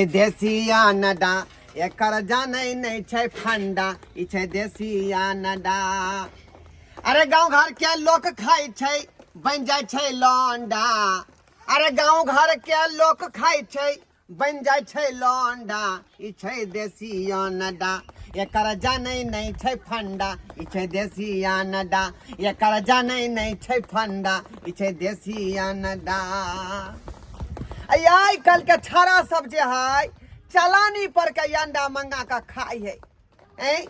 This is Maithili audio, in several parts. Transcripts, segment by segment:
देसी अनडा एकर जानै नहि छै फंडा, ई छै देसी अनडा। अरे गाँव घर के लोक खाइ छै बनि जाइ छै लौंडा। अरे गाँव घर के लोक खाइ छै बनि जाइ छै लौंडा, ई छै देसी अनडा। एकर जानै नहि छै फंडा, ई छै देसी अनडा। एकर जानै नहि छै फंडा, ई छै देसी अनडा। आइ काल्हि के छाड़ा सब जे है चलानी पर के अंडा मंगा के खाइ है, ऐं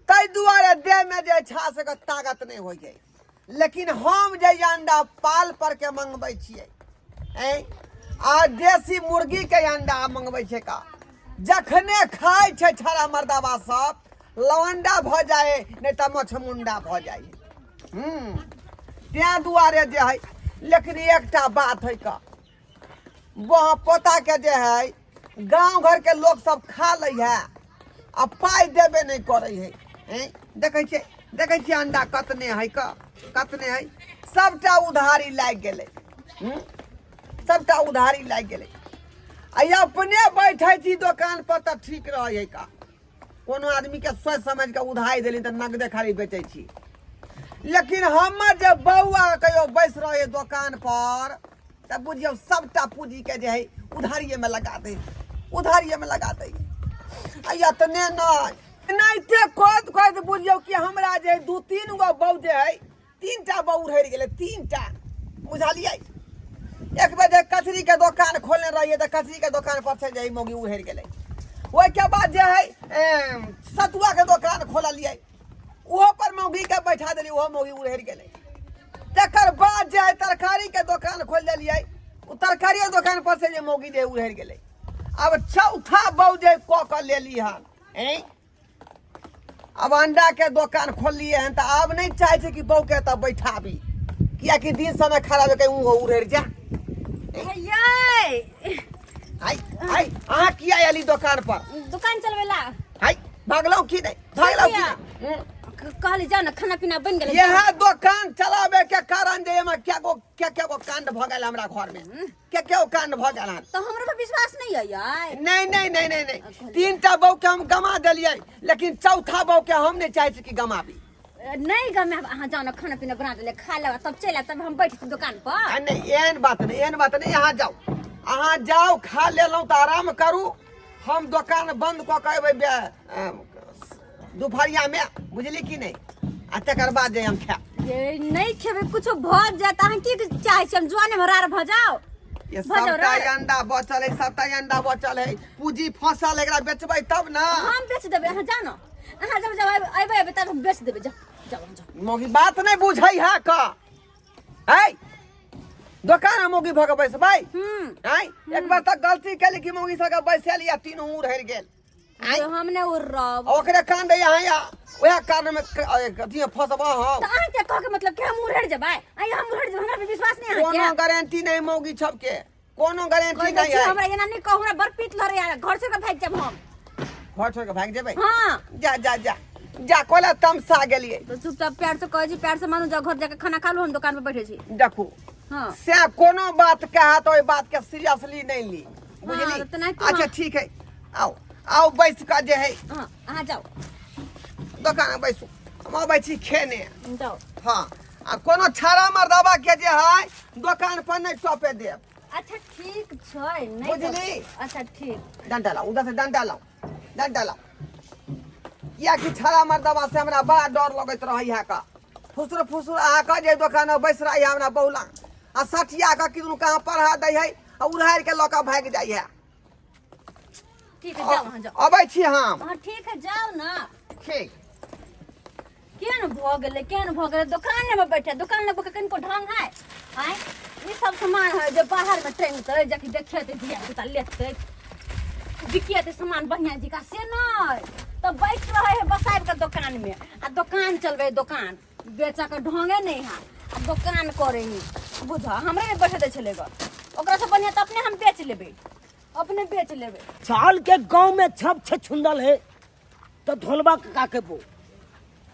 ताहि दुआरे देह में जे छा से ताकत नहीं होइ है। लेकिन हम जे अंडा पाल पर के मंगबै छियै, ऐं आ देसी मुर्गी के अंडा मंगबै छै का, जखने खाइ छै छाड़ा मर्दाबा सब लवंडा भऽ जाए, नहीं तऽ मछमुंडा भऽ जाए। तें दुआरे जे है, लेकिन एकटा बात है का, वहाँ पोता के जे है गांव घर के लोग सब खा लै है आ पाइ देबे नहीं करे है। हैं? देखै छियै, देखै छियै अंडा कतने है क कतने है, सबटा उधारी लागि गेलै। सबटा उधारी लागि गेलै। आ अपने बैठे छी दोकान पर तऽ ठीक रहै है का, कोनो आदमी के सोच समझ के उधारी देली तऽ नगदे खाली बेचै छी। लेकिन हमर जे बौआ कहियो बैस रहे दोकान पर तऽ बुझियौ सबटा पूंजी के जे है उधारिये में लगा दे, उधारिये में लगा दे। आ एतने नहि, एनाहिते कहैत कहैत बुझियौ कि हमरा जे 2-3 गो बौ जे है, 3 टा बौ उड़ि गेलै, 3 टा, बुझलियै। एक बेर जे कचरी के दोकान खोलने रहियै तऽ कचरी के दोकान पर से जे मौगी उड़ि गेलै। ओहिके बाद जे है सतुआ के दोकान खोललियै, ओहो पर मौगी के बैठा देलियै, ओहो मौगी उड़ि गेलै। तकर बाद जे है तरकारी के दोकान खोलि देलियै, ओ तरकारी दोकान पर से जे मौगी जे उड़ि गेलै। आब चौथा बौ जे कऽ कऽ लेली हन, ऐं अब अंडा के दोकान खोललिए हन तऽ आब नहीं चाहे छै कि बहू के एतऽ बैठाबी, कियाकि दिन समय खराब है, कहीं ऊहो उड़ेर जा। ये आई आई अहाँ किया आयली दोकान पर? दुकान चलबेला। आई भागलहुँ की नहीं, भागलहुँ की नहीं? कहली जाओ ना, खाना पीना बन गेलै। यह दोकान चलाबे के कारण जे एमे क्या गो क्या क्या गो कांड भ गेल हमरा घर में, क्या क्या कांड भ गेल हन। तो हमरा पर विश्वास नहीं है यार। नहीं नहीं नहीं नहीं नहीं, 3 टा बहू के हम गमा देलियै, लेकिन चौथा बहू के हम नहीं चाहे छी कि गमाबी। नहीं गमे, अहाँ जाओ ना, खाना पीना बना देले, खा लेबा तब चलि आयब, तब हम बैठ छी दुकान पर। आ नहीं, एहन बात नहीं, एहन बात नहीं, अहाँ जाओ, अहाँ जाओ, खा लेलहुँ तऽ आराम करू, हम दोकान बंद कऽ के अयबै दुपहरिया में, बुझली कि नहीं, आ तकर बाद जे हम खायब। ये नहीं खेबै, कुछो भऽ जायत, अहाँ की चाहै छी हम जुआने में रार भऽ जाउ? ये भऽ जाउ सबटा रार। अंडा बचल है, सबटा अंडा बचल है, पूंजी फसल एकरा बेचबै तब ना। हम बेच देबै, अहाँ जाउ ना, अहाँ जब जब अयबै अयबै तब हम बेच देबै, जाउ जाउ अहाँ जाउ। मौगी बात नहीं बुझै है का, है दोकान में मौगी भऽ के बैसबै? आँय, एक बार तऽ गलती केली कि मौगी सबके बैसेली आ तीनू उड़ि गेल। आँय? हम ने उड़ब। ओकरे कांड यहाँ या वएह कारण में अथी फंसब हम। तऽ अहाँ के कह के मतलब कि हम उड़ि जेबै? आँय, हम उड़ि जेबै, हमरा पे विश्वास नहीं अहाँ के? कोनो गारंटी नहीं मौगी सबके, कोनो गारंटी कहै नहीं छी है। हमरा एना नहीं कहू, हमरा बड़ पीत लड़ै है, घर छोड़ के भागि जाब हम। घर छोड़ के भागि जेबै? हाँ। जा जा जा जा, कोला तमसा गेलियै। तो चुपचाप प्यार से कहै छी, प्यार से मानू, जाओ घर जाके खाना खा लू, हम दुकान पर बैठे छी। देखू। हाँ। से कोनो बात कहा तो ओहि बात के सीरियसली नहीं ली, बुझली? हाँ, तऽ तेनाहिते अच्छा हम- ठीक है, आओ आओ बैस कऽ जे है। हाँ, अहाँ जाओ। दोकान में बैसू, हम अबै छी खेने। जाओ। हाँ, आ कोनो छाड़ा मर्दाबा के जे है दोकान पर नहीं टपे देब। अच्छा ठीक छै, नहीं बुझली? अच्छा ठीक। डंडा लाओ, उधर से डंडा लाओ, डंडा लाओ। कियाकि छाड़ा मर्दाबा से हमरा बड़ा डर लगैत रहै है का। फुसुर फुसुर अहाँ के जे दोकान में बैस रही है हमरा बहुला, आ सठिया के किदन कहाँ पढ़ा दै है, आ उड़ारि के लऽ के भागि जाइ है। ठीक है, जाओ अहाँ जाओ। अबै छी हम। हाँ ठीक है, जाओ ना। ठीक। केहन भऽ गेलै, केहन भऽ गेलै, दोकान में बैठे, दोकान लग के कनिको ढंग है? आँय, ई सब सामान है जे बाहर में टंगतै, जेकि देखेतै धिया पुता लेतै, बिकेतै सामान बढ़िया जिका, से नहि तऽ बैठ रहे है बसाबि के दोकान में, आ दोकान चलबै, दोकान बेचऽ के ढंगे नहि है, आ दोकान करै है, बुझ हमरे नहि बैठे दै छलै ग, ओकरा से बढ़िया तऽ अपने हम बेच लेबै, अपने बेच लेबै। साल के गांव में छप छे छुंदल है तो धोलबा का के बो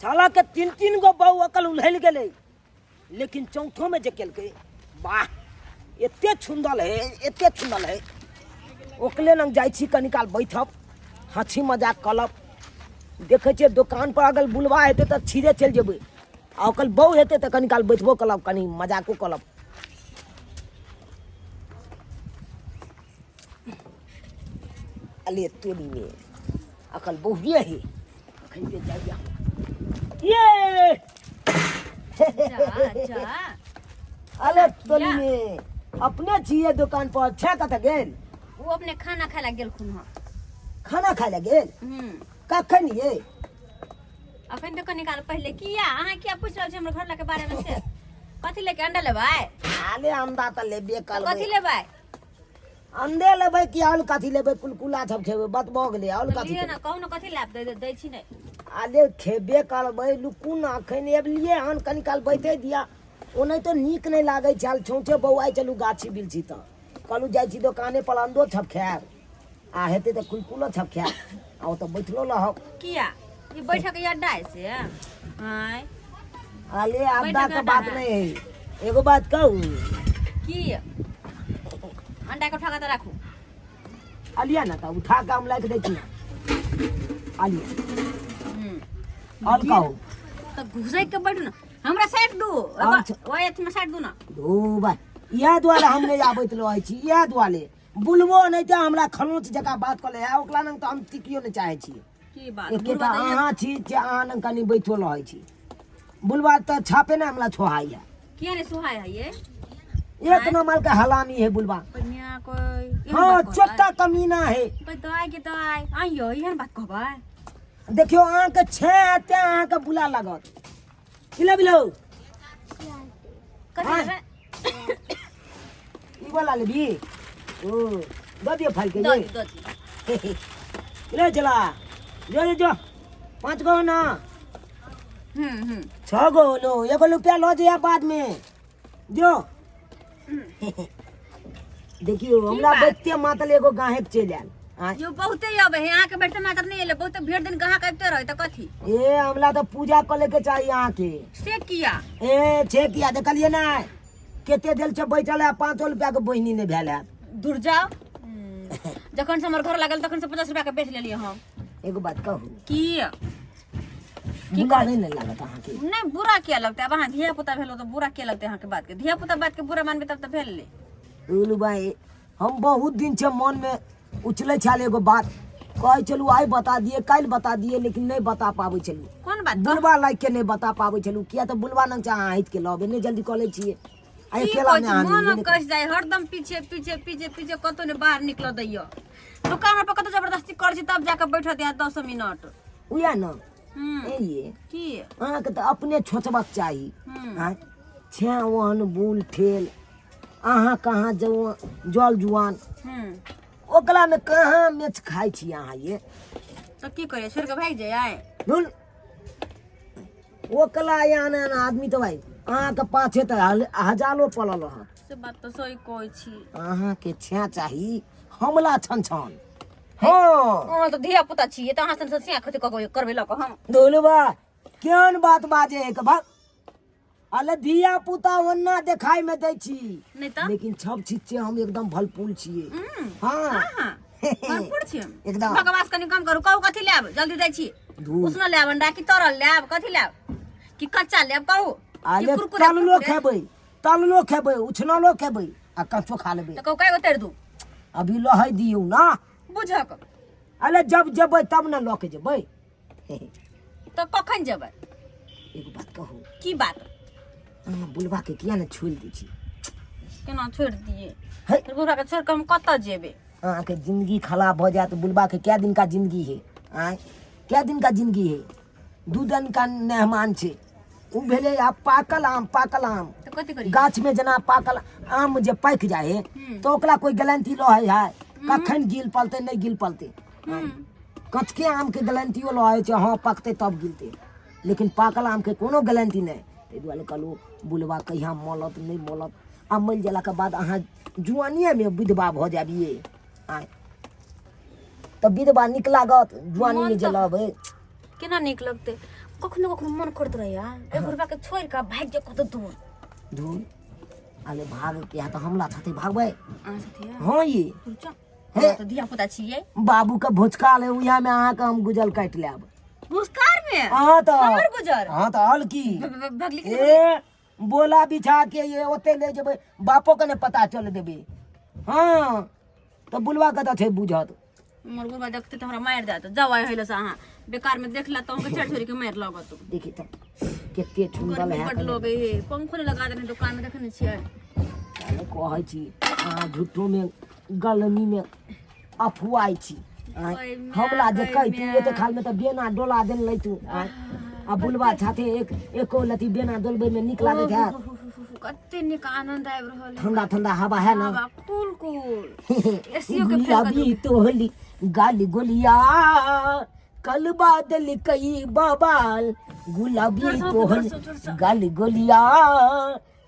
साला के 3-3 गो बहु अकल उलहल गेलै, लेकिन चौथो में जे केलकै, वाह एते छुंदल है, एते छुंदल है। ओकले लग जाइ छी, कनी काल बैठब, हँसी मजाक करब। देखै छियै दोकान पर अगर बुलबा हेतै तऽ सीधे चलि जेबै, आ ओकर बहू हेतै तऽ कनी काल बैठबो करब, कनी मजाको करब। अले तोरी में अकल बहुए है, अखन के जाइया ये। जा जा। अले तोरी में अपने छियै दोकान पर छै, कतऽ गेल? ओ अपने खाना खाय लए गेलखुन हँ। खाना खाय लए गेल? हूँ। कखन ये? अखन तऽ कनी काल पहिले। किया, अहाँ किया पूछि रहल छी हमर घर के बारे में? से कथी लेके, अंडा लेबै? आले अंडा तऽ लेबे तऽ कथी करबै। लेबै? अंडे लेबै कि आओर कथी लेबै? कुलकुला सब खेबै, बस भऽ गेलै। आओर तऽ कथी लिअ खेबै? ने, कहू ने कथी लायब, दै दै छी ने। आले खेबे करबै, लुकू ने, अखन एलियै हन, कनी काल बैठे दिया। ओनाहितो नीक नहि लागै छल, छौंछे बौआइ चलू गाछी बिलछी, तऽ कहलहुँ जाइ छी दोकाने पर, अंडो छप खायब आ हेतै तऽ कुलकुलो छप खायब आ ओतऽ बैठलो रहब। किया, ई बैठक के अड्डा है से आँय? आले अड्डा बैठक के अड्डा बात है। नहीं है, एगो बात कहू? की? अंडा के उठा के तऽ राखू। अलिया ने तऽ उठा के हम राखि दै छी, अलिया। हम्म। और कहू। तऽ घुसैक के बैठू ने, हमरा साइड दू। अच्छा। ओहि अथी में साइड दू ना। धू भाई, इएह दुआरे हम नहि आबैत रहै छी, इएह दुआरे। बुलबो नहि तऽ हमरा खलोच जकाँ बात कऽ ले है, ओकरा लग तऽ हम टिकियो नहि चाहै छी। की बात? एकेटा बुढ़बा तऽ अहाँ छी जे अहाँ लग कनि बैठो रहै छी, बुलबा तऽ छापे ने हमरा छोहाइया। किया नहि सुहाय है ये? एक नंबर के हलामी है बुलबा। बढ़िया कोई एहन हाँ। बात कहबै? चोटा कमीना है। कोई दवाई के दवाई आइयो, एहन बात कहबै? देखियौ, अहाँके छै तें अहाँके बुला लागत। की लेबी लो? कथी हाँ। लेबै? ई वाला लेबी? ओ दऽ दियौ फाड़ि के। दऽ ये दियौ, दऽ दियौ। ले चला, जो जो जो, पाँच गो ना। हम्म हम्म। छः गो लो, एगो रुपया लऽ जइया बाद में। जो देखियौ, हमरा बात? बैठते मातल एगो गाहक चलि आयल आँय। यो बहुते अबै है, अहाँके बैठते मात्र नहि एलै, बहुते भरि दिन ग्राहक आबिते रहै, तऽ कथी? ए हमरा तऽ पूजा कऽ लेके चाही अहाँके। से किया? ए छे किया, देखलियै नहि कते देल छै बैठल है, 5 रुपया के बहिनी नहि भेल है। दूर जाओ, जखन से हमर घर लागल तखन से 50 रुपया के बेच लेलियै हम। एगो बात कहू? की? बुरा नहि ने लागत अहाँके? नहि, बुरा किया लगतै? आब अहाँ धिया पुता भेलो तऽ बुरा किया लगतै अहाँके बात के? धिया पुता बात के बुरा मानबै तब तऽ भेल ले। बोलू भाई, हम बहुत दिन से मन में उछलै छल एगो बात, कहै छलू आइ बता दिए, काल्हि बता दिए, लेकिन नहि बता पाबै छलू। कोन बात? बुलबा लाइक के नहि बता पाबै छलू, किया तऽ बुलबा लग अहाँ हटि के लबे नहि जल्दी कऽ लै छियै आ की अकेला कहै मे छी, अहाँ मन मिलबे नहि। कहि जाइ, हरदम पीछे पीछे पीछे पीछे, कतौ ने बाहर निकल दैय। दुकान पर कतौ जबरदस्ती करै छी तब जाके बैठत यहाँ 10 मिनट। उएह ने। हम्म। ए ये। की? अहाँके तऽ अपने सोचबाक चाही। हम्म। आँय छे, ओहन बुल ठेल अहाँ कहाँ जौ जल जुआन, ओकरा में कहाँ मेच खाइ छी अहाँ ये? तऽ की करियै, छोड़ि कऽ भागि जाइ? धुन, ओकला एहन एहन आदमी तऽ भाइ अहाँके पाछे तऽ हजारो पड़ल रहत। से बात तऽ सही कहै छी। अहाँके छे चाही हमला छन छन, हँ। अहाँ तऽ धिया पुता छियै, तऽ अहाँ सन सिया खती कऽ करबै लऽ कऽ हम? धुलबा, केहन बात बाजे है के भाग। अले धिया पुता ओन्ना देखाई में दै छी। नहि तऽ। लेकिन छब छिच्चे हम एकदम भलपुल छियै। हँ। हाँ। भरपूर छी। एकदम। बकवास कनि कम करू। कहू कथी लेब, जल्दी दै छी। धू। उसनल लेब अंडा कि तरल लेब? कथी लेब, कि कच्चा लेब, कहू कि? अले कुरकुरे? तललो कुरकुरे? खेबै, तललो खेबै, उछनलो खेबै आ कच्चो खा लेबै। तऽ कहू, कए गो तरि दू? अभी लहै दियौ ना। बुझक। अरे जब जेबै तब ने लऽ के जेबै। तऽ कखन जेबै? एगो बात कहू? की बात? अहाँ बुलबा के किया ने छोड़ि दै छी? केना छोड़ि दियै? है। फेर बुढ़ा के छोड़ि कऽ हम कतऽ जेबै? अहाँके जिंदगी खराब भऽ जायत। बुलबा के कै दिन का जिंदगी है? आँय, कै दिन का जिंदगी है? 2 दिन का मेहमान छै ओ। भेलै आब पाकल आम, पाकल आम। तऽ कथी करियै? गाछ में जेना पाकल आम जे पाकि जाइ है तऽ ओकरा कोई गारंटी रहै है कखन गिल पलतै, नहि गिल पलतै? कचके आमके गारंटियो रहै छै, हँ, पकतै तब गिलतै, लेकिन पाकल आमके कोनो गारंटी नहि। ताहि दुआरे कहलहुँ, बुलबा कहिया मलत, नहि मलत, आ मरि गेलाके बाद अहाँ जुआनिएमे विधवा भऽ जायब ये। आँय, तऽ विधवा नीक लागत जुआनीमे जे लबै? केना नीक लगतै? कखनो कखनो मन करैत रहैया एहि बुढ़बा के छोड़ि कऽ भागि जाउ कतौ दूर। धूल, अरे भाग किया तऽ हमला छथि, भागबै? अहाँ साथे? हँ ये। दूर जाउ। हे तऽ धिया पुता छियै। बाबू के भोचका ले उहा में अहाँ के हम गुजल काटि लेब। भुसकार में? हाँ तऽ। हमर गुजर? हाँ तऽ हल की। भगली के? ए बोला बिछा के ये ओते ले जेबै, बापो के ने पता चल देबै। हाँ तऽ बुलवा कतऽ छै बुझत? मोर बुढ़वा देखते तऽ हमरा मारि देत। जाउ आइ होइले से अहाँ बेकार में देखला तऽ अहाँके चढ़ छोड़ि के मारि लगत। देखी तऽ कते सुंदर गर्मी है। बड लगे हे, पंखो नहि लगा देने दुकान में, देखने छियै? कहै छी अहाँ झूठो में गलमी में अफुआइ छी। आँय, ओइ माय, हमरा जे ओइ कहितू माय। एते खाल में तऽ बेना डोला देल लैतू। आँय, आ बुलबा छाते एक एको लती बेना डोलबै में नीक लागैत हैत? कते नीक आनंद आबि रहल है। ठंडा ठंडा हवा है ना? हवा कुल कुल एसीओ के फेल कर। गुलाबी तोहली गाली गोलिया कल बादल कई बबाल, गुलाबी जोर से, तोहली जोर से, जोर से। गाली गोलिया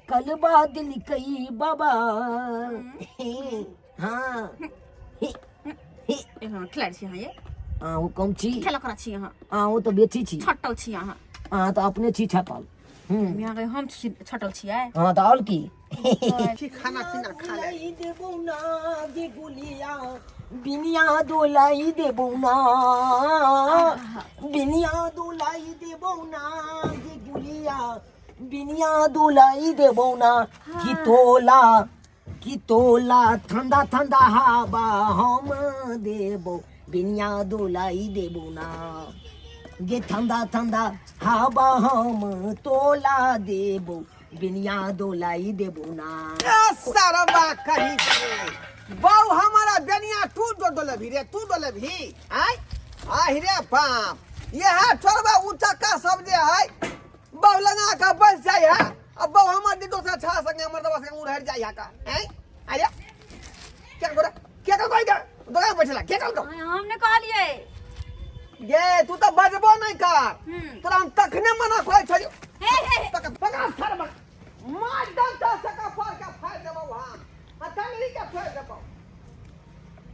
कल बादल कई बबाल। हाँ। एखन खेलाइ छी अहाँ ये? अहूँ कम छी? खेला करा छी अहाँ? अहूँ तऽ बेची छी। छटल छी अहाँ। अहाँ तऽ अपने छी छटल। यहाँ के हम छी छटल छियै? हाँ तऽ आओर की। की खाना पीना खा ले। देबौ ना गे गुलिया, बिनिया दोलाई देबौ ना, बिनिया दोलाई देबौ ना गे गुलिया, बिनिया दोलाई देबौ ना। की तोला की तोला ठंडा ठंडा हवा हम देबौ, बिनिया दोलाई देबौ ना गे, ठंडा ठंडा हवा हम तोला देबौ, बिनिया दोलाई देबौ ना। ए सरवा कहीं करे बऊ, हमारा बेनिया तू दो डोलेभी रे, तू डोलेभी? आय आहि रे बाप, यह छोड़बा उ चक्का सब जे है बऊ लगा के बैस जाय है। अब बऊ हमर जे दोसर छा संगे हमर दवा संगे उड़हर जाय है का? हैं, आया क्या करे, क्या कर कोई दोकान बैठला, के कर दो? हम ने कहलियै। गे तू तो बजबो नहीं कर। तोरा हम तखने मना करै छलियौ। हे हे हे। पकड़ पकड़ सरवा, मार डंटा से का फाड़ के फाड़ देबौ हम, आ टंगरी के फोड़ देबौ।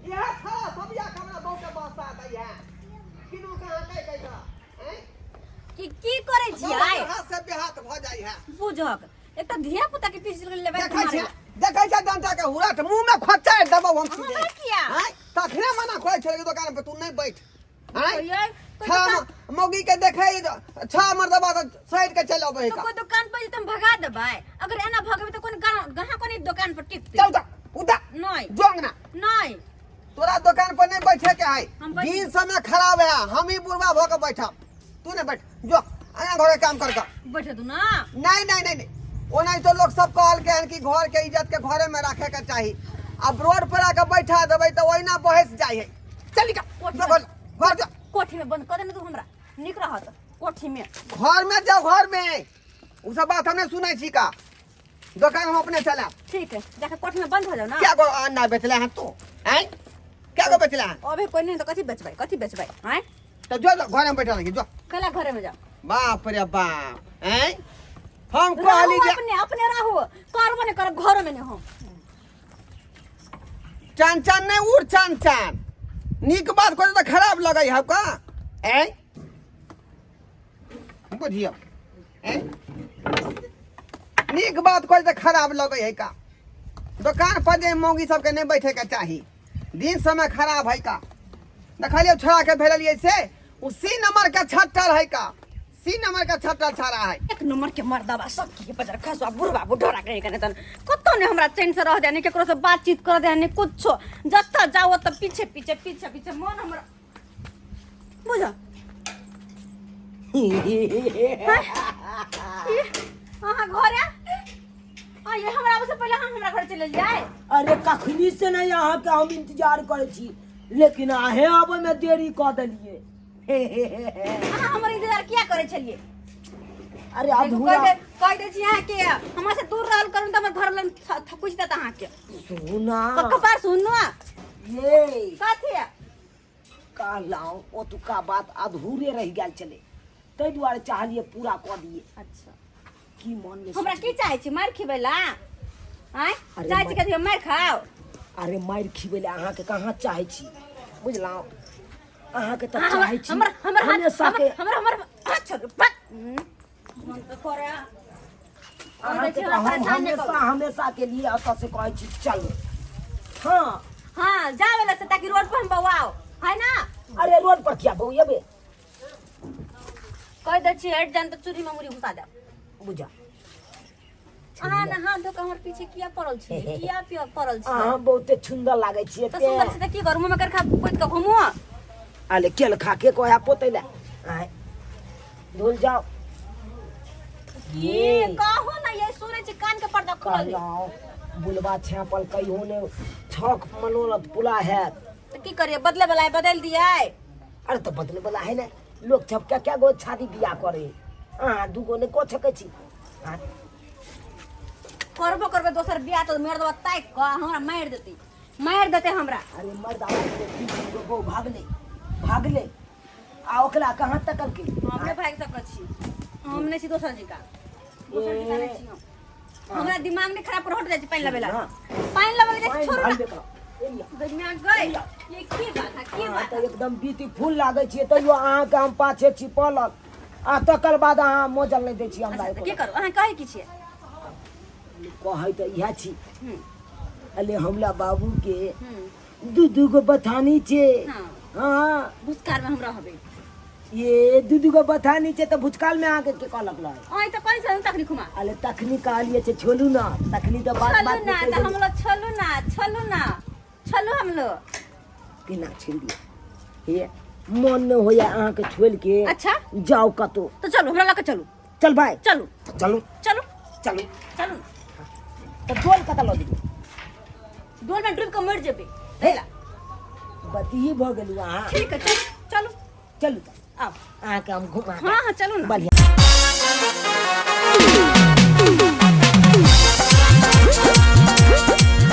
यह छड़ा सबिया के हमरा बहु के बसा दै है किनु कहाँ कह कह का हैं। की की करै छियै? हाथ से बेहाथ भऽ जाइ है। बुझक एकटा धिया पुता के पीछ लेबै। देखै छै, देखै छै डंटा के हुरट मुंह में खोचारि देबौ हम सीधे। हमरा किया? आँय, तखने मना करै छलै कि दोकान पर तू नहि बैठ। आँय, कहियै, कोइ छा दुकान मौगी के देखै छा मर्दबा तऽ सैड के चलि अबै तो का। कोई दुकान पर जेतै हम भगा देबै। अगर एना भगेबै तऽ कोन गाँव कोन दुकान पर टिकतै? चल तऽ उठा। नहीं। जो अंगना। नहीं। तोरा दुकान पर नहीं बैठे के है। हम बैठ- दिन समय खराब है, हम ही बुढ़वा भ के बैठब, तू नहीं बैठ, जो अंगना घर के काम कर का। बैठे तू ना। नहीं नहीं नहीं नहीं, ओनाहितो लोग सब कहलकै हन कि घर के इज्जत के घरे में रखे के चाही। अब रोड पर आके बैठा देबै तऽ ओहिना बहस जाइ है। चल निकल, जो घर घर जो। कोठी में बंद कर देने तू हमरा, नीक रहत कोठी में। घर में जाओ, घर में उ सब बात हम नहीं सुनै छी का, दुकान हम अपने चलाब। ठीक है, जाके कोठी में बंद हो जाओ ना। क्या गो अंडा बेचले हैं तू? हैं, क्या गो बेचले हैं? अबे कोई नहीं तो कथी बेचबै, कथी बेचबै? हैं, तो जो जो घर में बैठल रही जो। कला घरे में जाओ। बाप रे बाप, हैं, हम रहू। कहली जे अपने अपने रहू, करबो नहीं करब, घरो में नहीं हम। चान चान नहीं उड़ चान चान, नीक बात करे तो खराब लगै है का? हैं, बुझियो, हैं, नीक बात करे तो खराब लगै है का? दुकान पर जे मौगी सबके नहीं बैठे के चाही, दिन समय खराब है का। देखलियो छोड़ा के भेजलियै से उ सी नंबर के छट्टर है का, सी नंबर के छट्टर छाड़ा है। एक नंबर के मर्दबा सब के बजर खसुआ बुढ़बा बुढ़ोरा के कने तन कतौ ने हमरा चैन से रह दे, ने केकरो से बातचीत कर दे, ने कुछो। जतऽ जाओ त पीछे पीछे पीछे पीछे, मन हमरा बुझ अहाँ घर आ ये हमरा आबै से पहिले अहाँ हमरा घर चलि जाय। अरे कखनी से नहीं अहाँके हम इंतजार करै छी, लेकिन अहें आबै में देरी कऽ देलियै। अहाँ हमर इंतजार किया करै छलियै? अरे देखू, अधूरा कहि दै छी अहाँके, हमरा से दूर रहल करू तऽ हमर घर लग थकुचि देत अहाँके। सुना। कपार सुनू। ये कथी? कहलहुँ ओतुका बात अधूरे रहि गेल छलै, ताहि दुआरे चाहलियै पूरा कऽ दियै। अच्छा। की मन में हमरा की चाहै छी, मारि खिबै ला? आँय? अरे चाहै छी कथी, मारि खाओ? अरे मारि खिबै लए अहाँके कहाँ चाहै छी, बुझलहुँ? अहाँके तऽ अहाँ चाहै छी हमर हमर हाथ हमेशा हमर के हमर हमर हाथ छोड़ू, बक मन तऽ करे। अहाँके हमरा तऽ हम परेशान नहि हमेशा करू। हमेशा के लिए एतऽ से कहै छी चलू। हाँ हाँ। हाँ जावे ला से ताकि रोड पर हम बौआओ है ना। अरे रोड पर किया बौएबे? कह दै छी हट जान तऽ चूड़ी में मुड़ी घुसा देब। बुझा। अहाँ ने हाथ धो के हमर पीछे किया पड़ल छी? किया पड़ल छी? अहाँ बहुते सुंदर लागै छियै। तऽ सुंदर छी तऽ की करू, मुँह में करखा पोति कऽ घुमू? अरे केल खा के कोया पोतै ले आय धुल जाओ। की कहू ना, ये सुनै छी कान के पर्दा खुलल है। कहलहुँ बुलबा छापल कहियो ने छक मनोरथ पुला हैत। तऽ की करिए, बदले वाला है, बदल दिए। अरे तऽ बदले वाला है ने, लोक सब क्या क्या गो शादी बियाह करे, अहाँ दूगो ने कऽ सकै छी? आँय? करबो करबे दोसर बियाह तऽ मर्दवा ताकि कऽ हमरा मारि देतै, मारि देतै हमरा। अरे मर्द तीन तीन गो बहू भागले भागले आ ओकरा कहाँ तकलकै? हम नहि भागि सकै छी, हम नहि छी दोसर जिका, दोसर जिका नहि छी हम। हमरा दिमाग नहि खराब कर, हट जाइ छी, पानि लबेला। हाँ। पानि लबेला जाइ छी, पानि छोड़ू ना। भरबे करब। एलिया। गजमिया गई, ये की बात है, की अहाँ बात तऽ है? एकदम ब्यूटीफुल लागै छियै, तैयो अहाँके हम पाछे छी पलक आ तकर बाद अहाँ मोजल नहि दै छी हमरा। अच्छा, तऽ की करू, अहाँ कहै की छियै? कहै तऽ इएह छी। हम्म, अले हमरा बाबू के हम्म, दू दू गो बथानी छै। हाँ। हाँ। भुसकार में हम रहबै। ये दू दू गो बथानी छै तऽ भुचकाल में अहाँके के कहलक रहै? अहाँ तऽ कहै छलहुँ तखनी खुमा। अले तखनी कहलियै छै छोलू ना, तखनी तऽ बात छलू बात में ना कहि तऽ हम देलियै। लोग छलू ना, छलू ना, छलू हम लोग। केना छोड़ि दियै? हे मन नहि होइया अहाँके छोड़ि के। अच्छा। जाउ कतौ। तऽ चलू, हमरा लऽ कऽ चलू। चल भाई। चलू। चलू। चलू। चलू। चलू। तऽ डोल कतऽ लऽ जेबै? डोल में डूबि कऽ मरि जेबै। हे बतिये भऽ गेलू अहाँ। ठीक है, चलू चलू। चलू तऽ। आउ। अहाँके हम घुमा हाँ हाँ, चलू ना। बढ़िया।